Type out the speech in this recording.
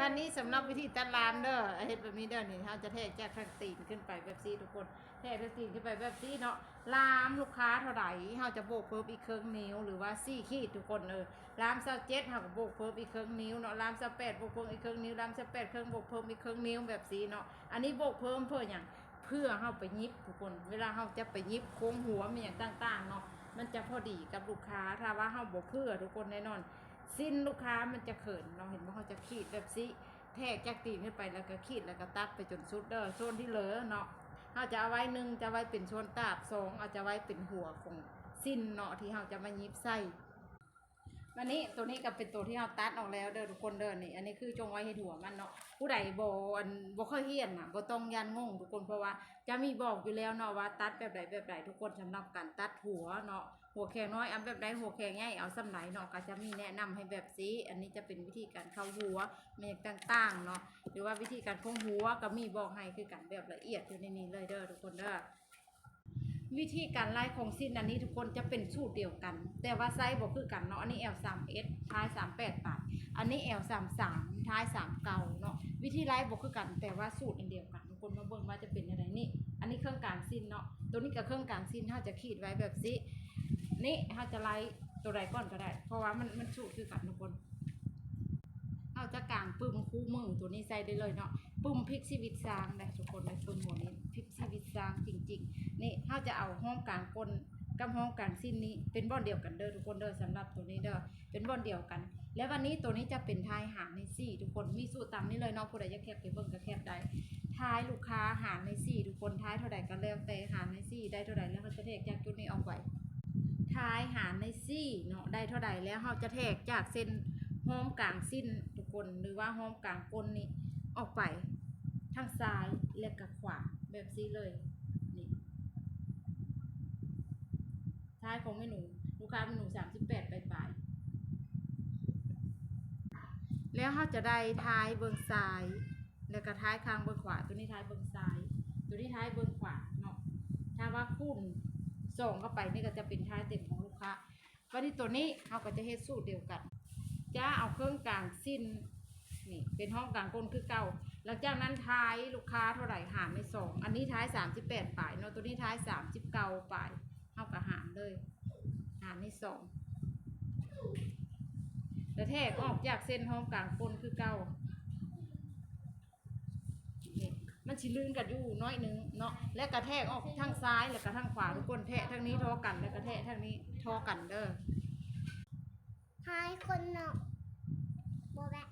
ອັນນີ້ສຳລັບວິທີຕັດລາມເດີ ເຮັດແບບນີ້ເດີ. ນີ້ເຮົາຈະແທກຈາກທາງຕີນຂຶ້ນໄປແບບຊີ້ທຸກຄົນ ແທກທາງຕີນຂຶ້ນໄປແບບຊີ້ເນາະ. ລາມລູກຄ້າເທົ່າໃດ ເຮົາຈະໂບກເພີ່ມອີກເຄິ່ງນິ້ວ ຫຼືວ່າສີ່ຂີດທຸກຄົນເອີຍ. ລາມຊາວເຈັດ ເຮົາກໍໂບກເພີ່ມອີກເຄິ່ງນິ້ວເນາະ. ລາມຊາວແປດ ໂບກເພີ່ມອີກເຄິ່ງນິ້ວ. ລາມຊາວແປດເຄິ່ງ ໂບກເພີ່ມອີກເຄິ່ງນິ້ວ ແບບຊີ້ເນາະ. ອັນນີ້ໂບກເພີ່ມເພື່ອຫຍັງ? ເພື່ອເຮົາໄປຫຍິບທຸກຄົນ ເວລາເຮົາຈະໄປຫຍິບໂຄງຫົວແມ່ນຫຍັງຕ່າງໆເນາະ ມັນຈະພໍດີກັບລູກຄ້າ. ຖ້າວ່າເຮົາບໍ່ເພື່ອທຸກຄົນ ແນ່ນອນ ສິ້ນລູກຄ້າມັນຈະເຂີນເນາະ. ເຫັນບໍ່? ເຮົາຈະຂີດແບບຊີ້ ແທກຈາກຕີນຂຶ້ນໄປ ແລ້ວກໍຂີດ ແລ້ວກໍຕັດໄປຈົນສຸດເດີ. ໂຊນທີ່ເຫຼືອເນາະ ເຮົາຈະເອົາໄວ້ ໜຶ່ງ ຈະໄວ້ເປັນໂຊນຕາບ ສອງ ເອົາ ຈະໄວ້ເປັນຫົວຂອງສິ້ນເນາະ ທີ່ເຮົາຈະມາຫຍິບໃສ່. ອັນນີ້ ໂຕນີ້ກໍເປັນໂຕທີ່ເຮົາຕັດອອກແລ້ວເດີທຸກຄົນເດີ. ນີ້ ອັນນີ້ຄືຈົ່ງໄວ້ເຮັດຫົວມັນເນາະ. ຜູ້ໃດບໍ່ ອັນ ບໍ່ເຄີຍຮຽນນະ ບໍ່ຕ້ອງຢ້ານງົງທຸກຄົນ ເພາະວ່າຈະມີບອກຢູ່ແລ້ວເນາະວ່າຕັດແບບໃດແບບໃດທຸກຄົນ. ສຳລັບການຕັດຫົວເນາະ ຫົວແຂງນ້ອຍເອົາແບບໃດ ຫົວແຂງໃຫຍ່ເອົາສ່ຳໃດເນາະ ກໍຈະມີແນະນຳໃຫ້ແບບຊີ້. ອັນນີ້ຈະເປັນວິທີການເຂົ້າຫົວແມ່ນຫຍັງຕ່າງໆເນາະ ຫຼືວ່າວິທີການໂຄງຫົວກໍມີບອກໃຫ້ຄືກັນ ແບບລະອຽດຢູ່ໃນນີ້ເລີຍເດີທຸກຄົນເດີ. ວິທີການໄລ່ຂອງສິ້ນອັນນີ້ທຸກຄົນຈະເປັນສູດດຽວກັນ ແຕ່ວ່າໄຊບໍ່ຄືກັນເນາະ. ອັນນີ້ແອວສາມເອັດ ທ້າຍສາມແປດປາຍ ອັນນີ້ແອວສາມສາມ ທ້າຍສາມເກົ້າເນາະ. ວິທີໄລ່ບໍ່ຄືກັນ ແຕ່ວ່າສູດອັນດຽວກັນ. ທຸກຄົນມາເບິ່ງວ່າຈະເປັນຈັ່ງໃດ. ນີ້ ອັນນີ້ເຄິ່ງກາງສິ້ນເນາະ ໂຕນີ້ກໍເຄິ່ງກາງສິ້ນ ເຮົາຈະຂີດໄວ້ແບບຊີ້. ນີ້ ເຮົາຈະໄລ່ໂຕໃດກ່ອນກໍໄດ້ ເພາະວ່າມັນ ມັນສູດຄືກັນທຸກຄົນ. ເຮົາຈະກາງປຶ້ມຄູ່ມືໂຕນີ້ໃສ່ໄດ້ເລີຍເນາະ. ປຶ້ມພລິກຊີວິດຊ້າງໄດ໋ທຸກຄົນ ໄດ້ປຶ້ມຫົວນີ້ພລິກຊີວິດຊ້າງຈິງໆ. ນີ້ ເຮົາຈະເອົາຮ່ອງກາງກົ້ນກັບຮ່ອງກາງສິ້ນນີ້ເປັນບ່ອນດຽວກັນເດີທຸກຄົນເດີ. ສຳລັບໂຕນີ້ເດີ ເປັນບ່ອນດຽວກັນ. ແລ້ວບາດນີ້ໂຕນີ້ຈະເປັນທ້າຍຫານໃຫ້ສີ່ທຸກຄົນ ມີສູດຕາມນີ້ເລີຍເນາະ. ຜູ້ໃດຢາກແຄບໄປເບິ່ງກໍແຄບໄດ້. ທ້າຍລູກຄ້າຫານໃຫ້ສີ່ທຸກຄົນ ທ້າຍເທົ່າໃດກໍແລ້ວແຕ່ ຫານໃຫ້ສີ່ ໄດ້ເທົ່າໃດແລ້ວເຮົາຈະແທກຈາກຈຸດນີ້ອອກໄປ. ທ້າຍຫານໃຫ້ສີ່ເນາະ ໄດ້ເທົ່າໃດແລ້ວເຮົາຈະແທກຈາກເສັ້ນຮ່ອມກາງສິ້ນທຸກຄົນ ຫຼືວ່າຮ່ອມກາງກົ້ນນີ້ອອກໄປທາງຊ້າຍ ແລະກໍຂວາ ແບບຊີ້ເລີຍ. ນີ້ ທ້າຍຂອງແມ່ໜູ ລູກຄ້າແມ່ໜູສາມສິບແປດປາຍໆ ແລ້ວເຮົາຈະໄດ້ທ້າຍເບື້ອງຊ້າຍ ແລ້ວກໍທ້າຍຂ້າງເບື້ອງຂວາ. ໂຕນີ້ທ້າຍເບື້ອງຊ້າຍ ໂຕນີ້ທ້າຍເບື້ອງຂວາເນາະ. ຖ້າວ່າຄູນສອງເຂົ້າໄປນີ້ກໍຈະເປັນທ້າຍເຕັມຂອງລູກຄ້າ. ບາດນີ້ໂຕນີ້ເຮົາກໍຈະເຮັດສູດດຽວກັນ ຈະເອົາເຄິ່ງກາງສິ້ນ ນີ້ເປັນຮ່ອງກາງກົ້ນຄືເກົ່າ. ຫຼັງຈາກນັ້ນທ້າຍລູກຄ້າເທົ່າໃດຫານໃຫ້ສອງ ອັນນີ້ທ້າຍສາມສິບແປດປາຍເນາະ ໂຕນີ້ທ້າຍສາມສິບເກົ້າປາຍ ເຮົາກໍຫານເລີຍ ຫານໃຫ້ສອງ ແລ້ວແທກອອກຈາກເສັ້ນຮ່ອງກາງກົ້ນຄືເກົ່າ. ນີ້ ມັນຊິລື່ນກັນຢູ່ໜ້ອຍໜຶ່ງເນາະ ແລ້ວກະແທກອອກທາງຊ້າຍ ແລ້ວກະທາງຂວາທຸກຄົນ. ແທະທາງນີ້ທໍ່ກັນ ແລ້ວກະແທະທາງນີ້ທໍ່ກັນເດີ. ຫາຍຄົນເນາະ ບໍ່ແບບ